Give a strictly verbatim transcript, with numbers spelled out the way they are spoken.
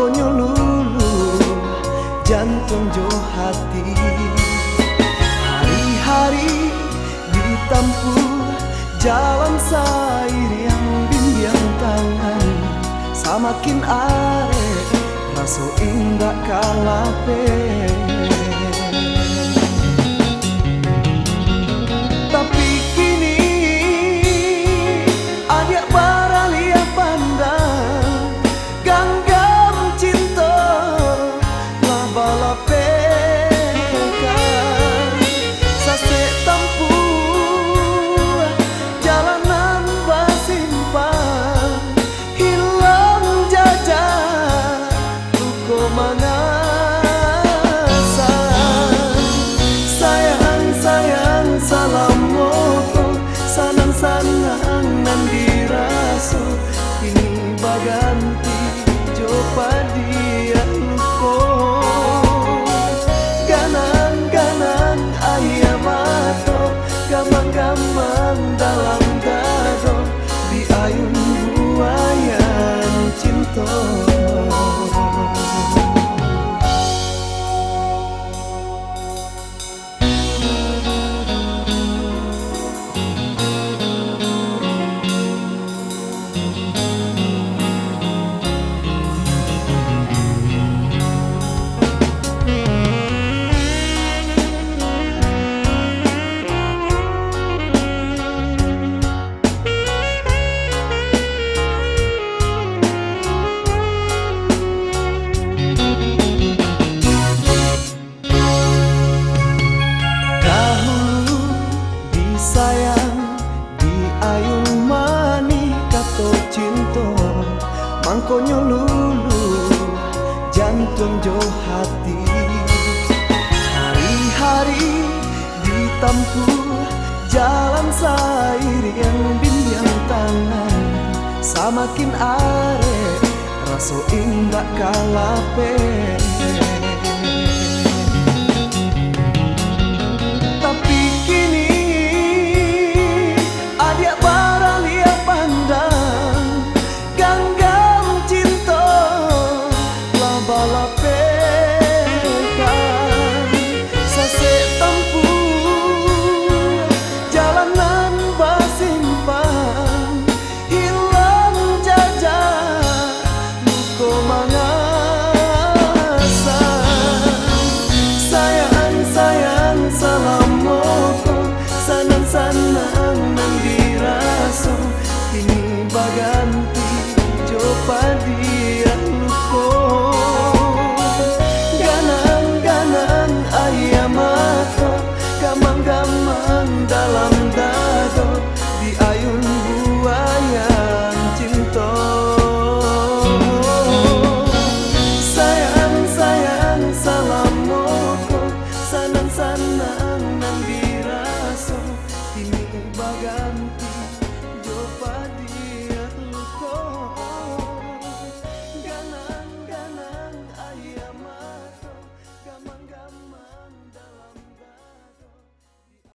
Nyo luluh jantuang jo hati. Hari-hari ditampuah jalan sairiang bimbingan tangan. Samakin arek raso indak ka lapeh. Tapi kini adiak baraliah pandang, ganggam cinto lah balapehkan. Sasek tampuah jalan nan basimpang, hilang jajak luko mangasan. Sayang, sayang, salamo ko sanang-sanang nan diraso, kini baganti jo padiah luko. Ganang-ganang aia mato, gamang-gamang dalam dado, di ayun buayan cinto. Dahulu disayang, diayun manih kato cinto, mangkonyo luluh jantuang jo hati. Hari-hari ditampuah jalan sairiang bimbingan tangan, samakin arek raso indak ka lapeh.